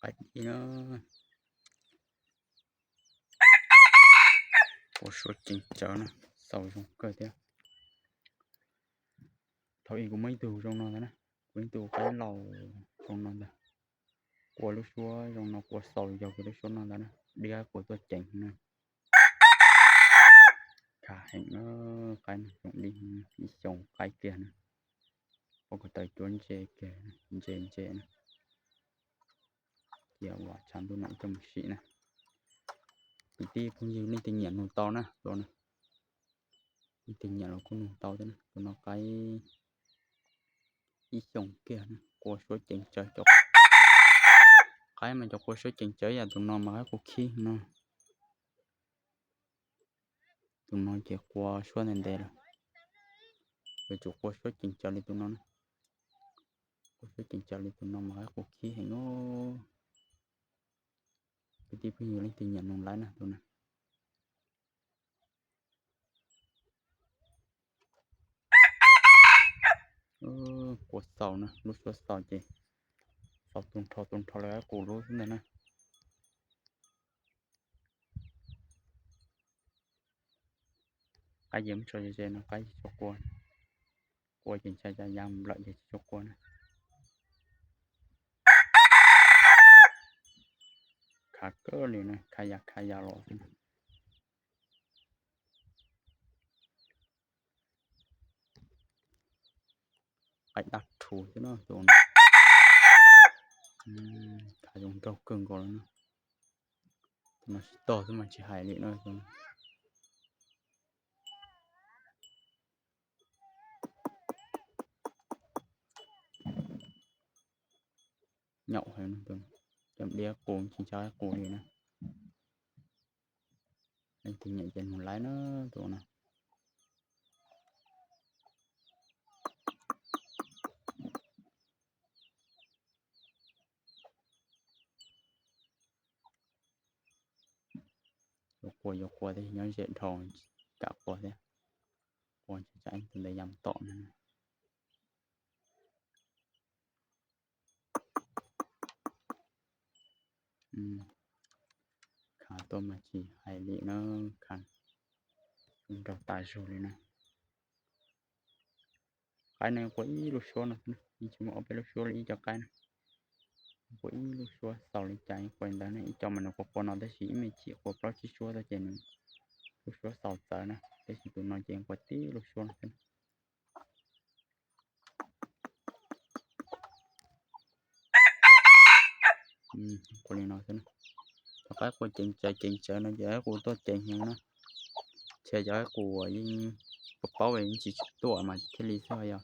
Qaib dib na. Qua suab ceev tsawv na, xaus zoo kawg thiab. Thaum ub kuv muaj ib tug zoo no ntag na, kuv ib tug qaib laus zoo no ntag. Qua lub suab zoo no, qua xaus yog kiag lub suab no ntag na, dib qaib qua tuaj ceev na. Khav heev na, qaib no zoo dib, ib xyoos qaib kiag na. Pob ko taw cuab ntse kiag, ntse ntse na. Cia uas tshav ntuj no coj mus sim na. Kwv tij phooj ywg leej twg nyiam nug tau na, tus no. Leej twg nyiam los kuj nug tau thiab na, tus no qaib ib xyoos kiag na, qua suab ceev tsawv cov. Qaib mas cov qua suab ceev tsawv yam tus no mas qaib qua khib no. Tus no ces qua suab ntev ntev lawm, yuav tsum qua suab ceev tsawv li tus no na. Qua suab ceev tsawv li tus no mas qaib qua khib heev os. Kwv tij phooj ywg leej twg nyiam nug laib na tus na. Qua xaus na, lub suab xaus ces xaus tu nrho tu nrho li qaib qus lub xwb ntag na. Qaib ces muab tso ze ze no, qaib tsis tshua qua. Qua ces ntshai cas ya lawm ces tsis tshua qua na. Khav kawg li na, khav ya khav ya los xwb. Qaib dab rhuv xwb na tus no. Khav zoo nraug kawg nkaus li na. Tus no tsis tog xwb mas tsis hais li na. Nyaum heev, cov diab qus tsis ntshai qaib qus li na. Leej twg nyiam ces nug laib na tus no. Yuav qua yuav qua thiab, nyob ze dhau kam qua thiab. Qua ntshai tsam tus ntawd ya tom no. Khav tuaj mas tsis hais li na, khav nraug tas zog li na. Qaib no qua ib lub suab no, tsis muaj ob peb lub suab li ib co qaib na. Qua ib lub suab xaus li cas qua ntawd ne, ib co mas nws qua qua no tab sis ib me chim qua plaub tsib suab tuaj ces nws lub suab xaus txawv na, tab sis tus no ces qua tib lub suab no xwb. Qua li no xwb na. Cov qaib qua ceev tsawv ceev tsawv no ces qaib qus tuaj ceev heev na. Ntshe cov qaib qus yeej paub paub yeej tsis tuaj mas thiaj li xwb yog.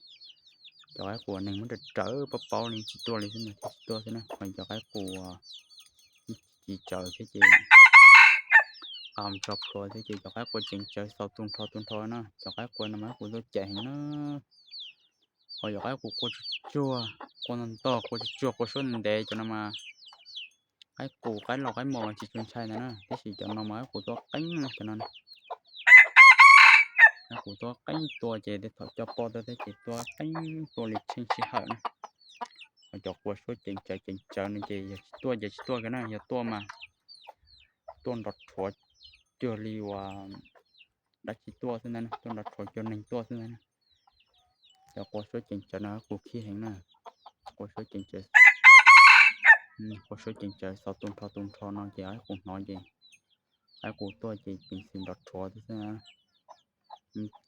Cov qaib qus neeg muab rawv rawv paub paub li tsis tuaj li xwb mas thiaj tsis tuaj xwb na. Ho cov qaib qus tsis tsawv thiab ces qas tso plhuav thiab ces cov qaib qua ceev tsawv xaus tu nrho tu nrho na. Cov qaib qua no mas qaib qus tuaj ceev heev na. Ho cov qaib qus qua tsuag tsuag, qua ntog ntog, qua tsuag tsuag, qua suab ntev ntev cov no mas qaib qus qaib laus qaib mos mas tsis tshua ntshai ntawd na, tab sis cov no mas qaib qus tuaj qeeb na cov no. Qaib qus tuaj qeeb tua ces tej thaum coj poj tuaj thiab ces tuaj qeeb tua li tsheej sij hawm na. Ho cov qua suab ceev tsawv ceev tsawv no ces yog tsis tuaj ces tsis tuaj kiag na, yog tuaj mas tuaj nrov rhuav cuag li uas dab tsi tuaj xwb ntag, tuaj nrov rhuav cuag neeg tuaj xwb ntag. Cov qua suab ceev tsawv no qaib qus khib heev na. Qua suab ceev tsawv, qua suab ceev tsawv xaus tu nrho tu nrho no ces qaib qus hnov ces qaib qus tuaj ces ceev xwm nrov rhuav xwb xwb na,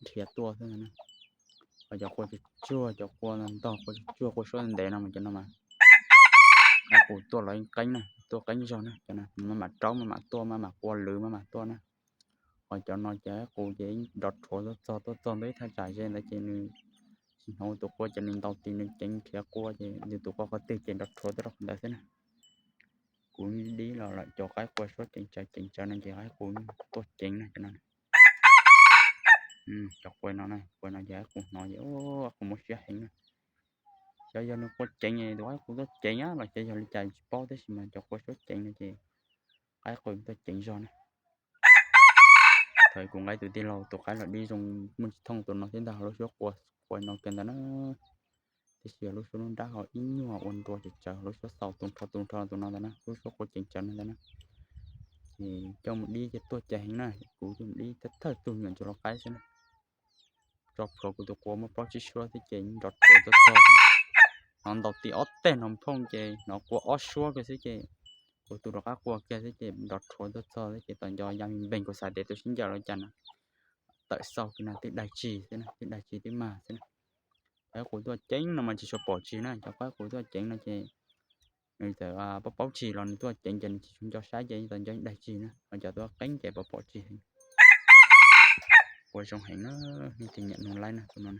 nrhiav tuaj xwb na. Ho cov qua tsuag tsuag, cov qua ntog ntog, qua tsuag tsuag, qua suab ntev no mas cov no mas qaib qus tuaj los yeej qeeb na, tuaj qeeb zog na, cov no maj mam raub maj mam tuaj, maj mam qua lwv maj mam tuaj na. Ho cov no ces qaib qus ces nrov rhuav tuaj txog, tuaj txog ntua ib thaj tsam ze ntawd ces nws tsis hnov tus qua ces nws ntaus tis nws ceev nrhiav qua ces nws tus qua qhov twg ces nrov rhuav tuaj rau qhov ntawd xwb na. Kuv dib los lawm, cov qaib qua suab ceev tsawv ceev tsawv no ces qaib qus tuaj ceev na cov no. Cov qua no, qua no ces qaib qus hnov ces qaib qus muaj siab heev na. Xyov yog nws qua ceev tus qaib qus tuaj ceev los xyov yog li cas tsis paub, tab sis mas cov qua suab ceev no ces qaib qus tuaj ceev zog na. Thaum kuv nqa tus tij laug tus qaib los dib zoo muaj tsis thooj tus no thiab ntag, lub suab qua qua no kiag ntawd na. Tiam sis lub suab lub nrab ho ib nyuag ua nrua tsawv tsawv, lub suab xaus tu nrho tu nrho tus no ntag na, lub suab quav ceev tsawv no ntag na. Ces coj mus dib ces tuag cai heev na, kuv coj mus dib thawj thawj tug nyuam ntsuag los qaib xwb na. Tso plhuav kuv tus quav muaj plaub tsib suab xwb ces nrov rhuav tuaj txog. Hnov ntaus tib ob teg no phooj ces hnov quav ob suab kiag xwb ces kuv tus rov qab quaj kiag xwb ces nrov rhuav tuaj txog xwb ces tos nco ya me npeeg, kuv xav tias tus sib ncaws los cas na, tawm xauj kiag na twb daig tsis xwb na, twb daig tsis twb mag xwb na. Cov quav tuaj ceev no mas tsis tshua pom tsis na, cov quav tuaj ceev no ces nws txawm paub paub tsis los nws tuaj ceev ces nws tsis tshua nco saib ces tos nco daig tsis na, ho cov tuaj qeeb ces pom pom tsis. Quav zoo heev na, nej tig nyiam nug laib na tus no.